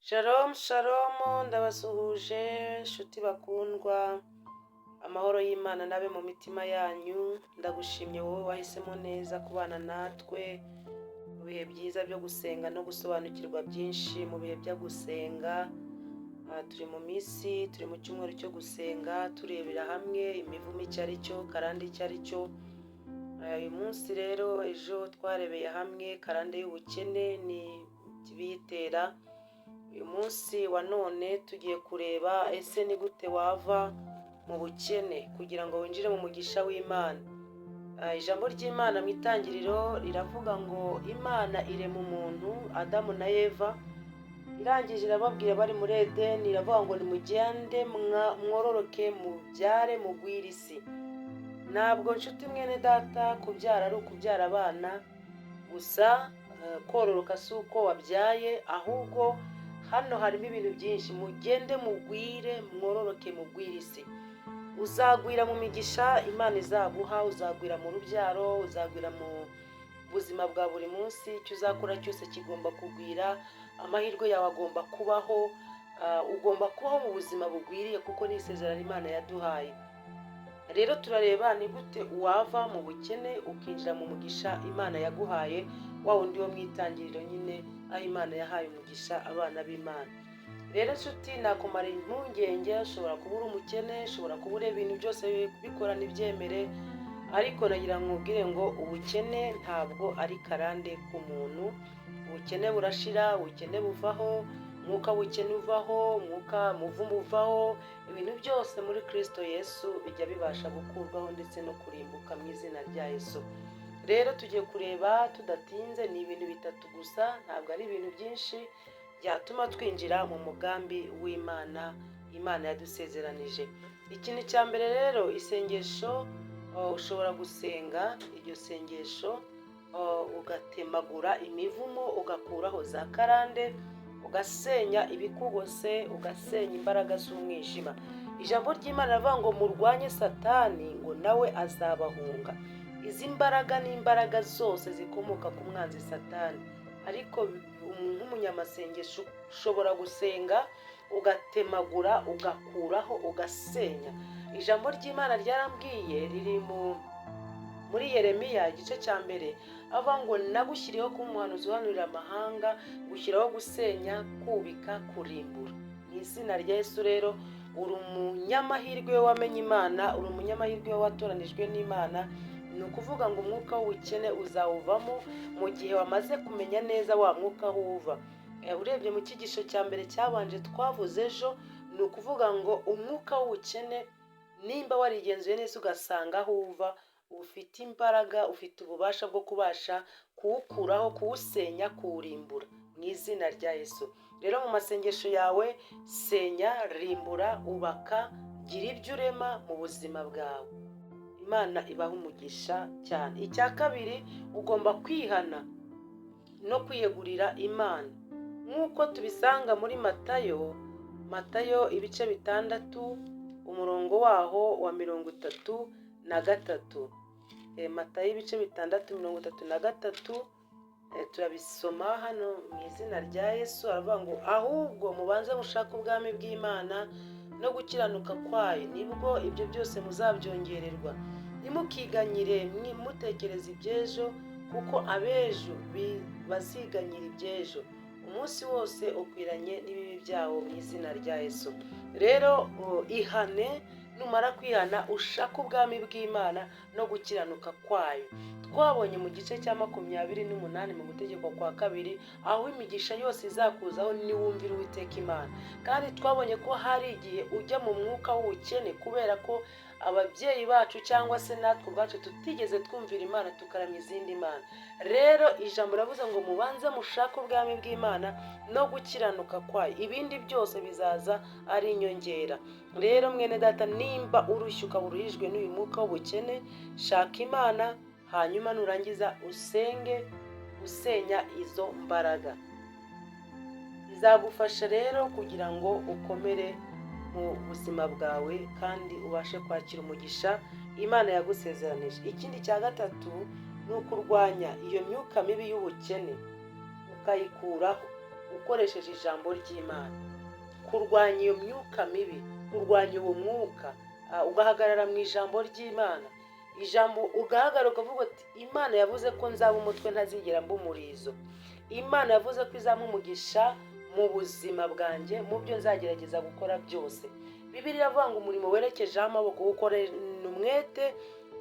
Shalom shalom, ndabasuhuje nshuti bakundwa, amahoro y'Imana nabe mu mitima yanyu. Ndagushimye wowe wahisemo neza kubana natwe mu bihe byiza byo gusenga no gusobanukirwa byinshi mu bihe byo gusenga. Turi mu minsi, turi mu cyumweru cyo gusenga, turebera hamwe imivumo icyo ari cyo, karande icyo ari cyo. Uyu munsi rero, ejo twarebeye hamwe karande y'ubukene ni ibiyitera. Uyu munsi wa none tugiye kureba ese ni gute wava mu bukene kugira ngo winjire mu mugisha w'Imana. Ijambo ry'Imana mu Itangiriro riravuga ngo Imana irema umuntu, Adamu na Eva, irangije irababwira bari muri Edeni, iravuga ngo nimugende mwororoke, mubyare, mugwire isi. Ntabwo, nshuti mwene data, kubyara ari ukubyara abana gusa. Kororoka si uko wabyaye, ahubwo hano harimo ibintu byinshi. Mugende mugwire, mwororoke, mugwire isi. Uzagwira mu migisha Imana izaguha, uzagwira mu rubyaro, uzagwira mu buzima bwa buri munsi. Icyo uzakora cyose kigomba kugwira, amahirwe yawe agomba kubaho, ugomba kubaho mu buzima bugwiriye kuko ni isezerano Imana yaduhaye. Rero turareba ni gute wava mu bukene ukinjira mu mugisha Imana yaguhaye, wa wundi wo mu Itangiriro nyine, aho Imana yahaye umugisha abana b'Imana. Rero nshuti, nakumara impungenge. Ushobora kuba uri umukene, ushobora kuba ureba ibintu byose bikora ntibyemere, ariko nagira ngo nkubwire ngo ubukene ntabwo ari karande ku muntu. Ubukene burashira, ubukene buvaho, umwuka w'ubukene uvaho, umwuka muvumo uvaho. Ibintu byose muri Kirisito Yesu bijya bibasha gukurwaho ndetse no kurimbuka mu izina rya Yesu. Rero tugiye kureba tudatinze, ni ibintu bitatu gusa, ntabwo ari ibintu byinshi, byatuma twinjira mu mugambi w'Imana Imana yadusezeranije. Ikintu cya mbere rero, isengesho. Ushobora gusenga iryo sengesho, ugatemagura imivumo, ugakuraho za karande, ugasenya ibikugose, ugasenya imbaraga z'umwijima. Ijambo ry'Imana rivuga ngo murwanye Satani, ngo nawe azabahunga. Izi mbaraga ni imbaraga zose zikomoka ku mwanzi Satani, ariko nk'umunyamasengesho ushobora gusenga ugatemagura, ugakuraho, ugasenya. Ijambo ry'Imana ryarambwiye, riri muri Yeremiya igice cya mbere, avuga ngo nagushyiriyeho kuba umuhanuzi uhanurira amahanga, gushyiraho gusenya, kubika, kurimbura, mu izina rya Yesu. Rero uri umunyamahirwe wamenye Imana, uri umunyamahirwe watoranijwe n'Imana. Ni ukuvuga ngo umwuka w'ubukene uzawuvamo mu gihe wamaze kumenya neza wa mwuka aho uva. Urebye mu cyigisho cya mbere cyabanje twavuze ejo, ni ukuvuga ngo umwuka w'ubukene, nimba warigenzuye neza ugasanga aho uva, ufite imbaraga, ufite ububasha bwo kubasha kuwukuraho, kuwusenya, kuwurimbura mu izina rya Yesu. Rero mu masengesho yawe, senya, rimbura, ubaka, gira ibyo urema mu buzima bwawe. Imana ibaha umugisha cyane. Icya kabiri, ugomba kwihana no kwiyegurira Imana nk'uko tubisanga muri Matayo, Matayo ibice 6, umurongo waho wa 33. Matayo ibice 6, 33, turabisoma hano mu izina rya Yesu. Aravuga ngo ahubwo mubanze mushake ubwami bw'Imana no gukiranuka kwayo, nibwo ibyo byose muzabyongererwa. Ntimukiganyire mutekereza iby'ejo, kuko ab'ejo baziganyira iby'ejo. Umunsi wose ukwiranye n'ibibi byawo, mu izina rya Yesu. Rero ihane, numara kwihana ushake ubwami bw'Imana no gukiranuka kwayo. Twabonye mu gice cya 28 mu Gutegekwa kwa Kabiri, aho imigisha yose izakuzaho niwumvira Uwiteka Imana. Kandi twabonye ko hari igihe ujya mu mwuka w'ubukene kubera ko ababyeyi bacu cyangwa se natwe ubwacu tutigeze twumvira Imana, tukaramya izindi mana. Rero ijambo riravuze ngo mubanze mushake ubwami bw'Imana no gukiranuka kwayo, ibindi byose bizaza ari inyongera. Rero mwene data, nimba urushye, ukaba uruhijwe n'uyu mwuka w'ubukene, shaka Imana, hanyuma nurangiza usenge usenya izo mbaraga. Bizagufasha rero kugira ngo ukomere mu buzima bwawe kandi ubashe kwakira umugisha Imana yagusezeranije. Ikindi cya gatatu ni ukurwanya iyo myuka mibi y'ubukene, ukayikuraho, Ukoresheje ijambo ry'Imana kurwanya iyo myuka mibi, kurwanya uwo mwuka, ugahagarara mu ijambo ry'Imana, ijambo ugahagarara ukavuga uti: "Imana yavuze ko nzaba umutwe, ntazigera mba umurizo. Imana yavuze ko izampa umugisha mu buzima bwanjye, mu byo nzagerageza gukora byose." Bibiliya iravuga ngo umurimo werekejeho amaboko uwukorana umwete,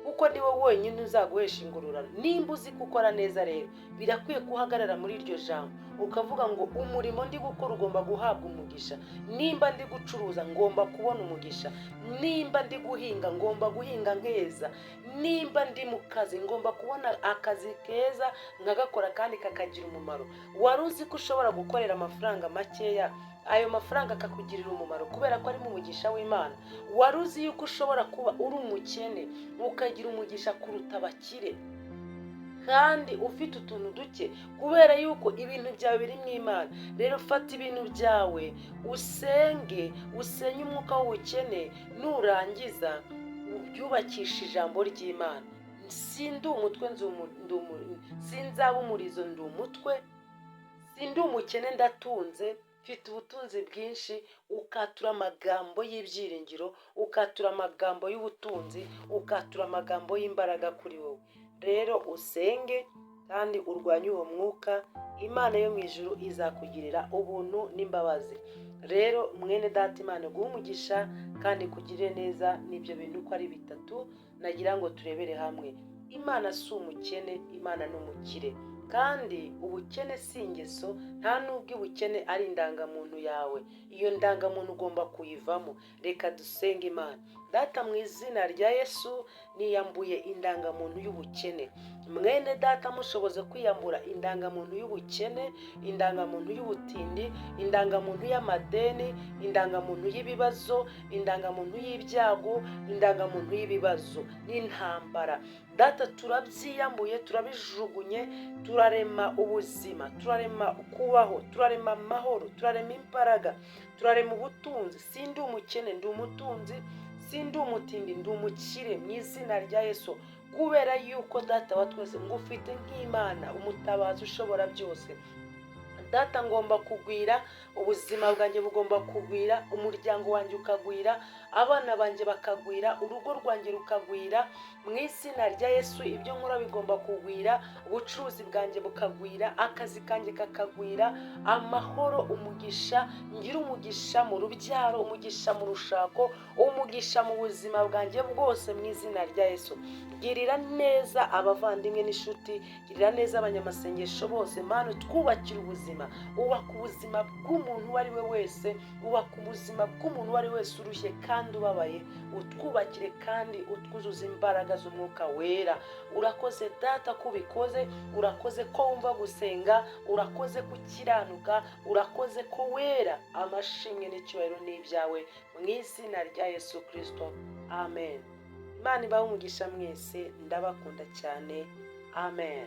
kuko ni wo wonyine uzaguhesha ingororano. Nimba uzi gukora neza rero, birakwiye ko uhagarara muri iryo jambo, ukavuga ngo: "Umurimo ndi gukora ugomba guhabwa umugisha. Nimba ndi gucuruza, ngomba kubona umugisha. Nimba ndi guhinga, ngomba guhinga nkeza. Nimba ndi mu kazi, ngomba kubona akazi keza nkagakora kandi kakagira umumaro." Wari uzi ko ushobora gukorera amafaranga makeya, ayo mafaranga akakugirira umumaro kubera ko ari mu mugisha w'Imana? Wari uzi yuko ushobora kuba uri umukene ukagira umugisha kuruta abakire, kandi ufite utuntu duke, kubera yuko ibintu byawe biri mu Imana? Rero fata ibintu byawe, usenge, usenye umwuka w'ubukene. Nurangiza ubyubakishe ijambo ry'Imana. Sindi umutwe, sinzaba umurizo, ndi umutwe. Sindi umukene, ndatunze, mfite ubutunzi bwinshi. Ukatura amagambo y'ibyiringiro, ukatura amagambo y'ubutunzi, ukatura amagambo y'imbaraga kuri wowe. Rero usenge kandi urwanye uwo mwuka. Imana yo mu ijuru izakugirira ubuntu n'imbabazi. Rero mwene data, Imana iguhe umugisha kandi kugirire neza. N'ibyo bintu uko ari bitatu nagira ngo turebere hamwe. Imana si umukene, Imana ni umukire. Kandi ubukene si ingeso, nta n'ubwo ubukene ari indangamuntu yawe. Iyo ndangamuntu ugomba kuyivamo. Reka dusenge Imana. Data, mu izina rya Yesu, niyambuye indangamuntu y'ubukene. Mwene data, mushoboze kwiyambura indangamuntu y'ubukene, indangamuntu y'ubutindi, indangamuntu y'amadeni, indangamuntu y'ibibazo, indangamuntu y'ibyago, indangamuntu y'ibibazo n'intambara. Data, turabyiyambuye, turabijugunye. Turarema ubuzima, turarema kubaho, turarema amahoro, turarema imbaraga, turarema ubutunzi. Sindi umukene, ndi umutunzi. Sindi umutindi, ndi umukire, mu izina rya Yesu. Kubera yuko Data wa twese ngufite nk'Imana umutabazi ushobora byose. Data, ngomba kugwira, ubuzima bwanjye bugomba kugwira, umuryango wanjye ukagwira, abana banjye bakagwira, urugo rwanjye rukagwira, mu izina rya Yesu. Ibyo nkora bigomba kugwira, ubucuruzi bwanjye bukagwira, akazi kanjye kakagwira, amahoro, umugisha, ngira umugisha mu rubyaro, umugisha mu rushako, umugisha mu buzima bwanjye bwose, mu izina rya Yesu. Girira neza abavandimwe n'inshuti, girira neza abanyamasengesho bose. Mana, twubakire ubuzima, ubaka ubuzima bw'umuntu uwo ari we wese, ubaka ubuzima bw'umuntu uwo ari we wese urushye kandi ubabaye. Utwubakire kandi utwuzuze imbaraga z'Umwuka Wera. Urakoze Data ko ubikoze, urakoze ko wumva gusenga, urakoze ko ukiranuka, urakoze ko wera. Amashimwe n'icyubahiro ni ibyawe, mu izina rya Yesu Kirisito, amen. Imana ibahe umugisha mwese, ndabakunda cyane, amen.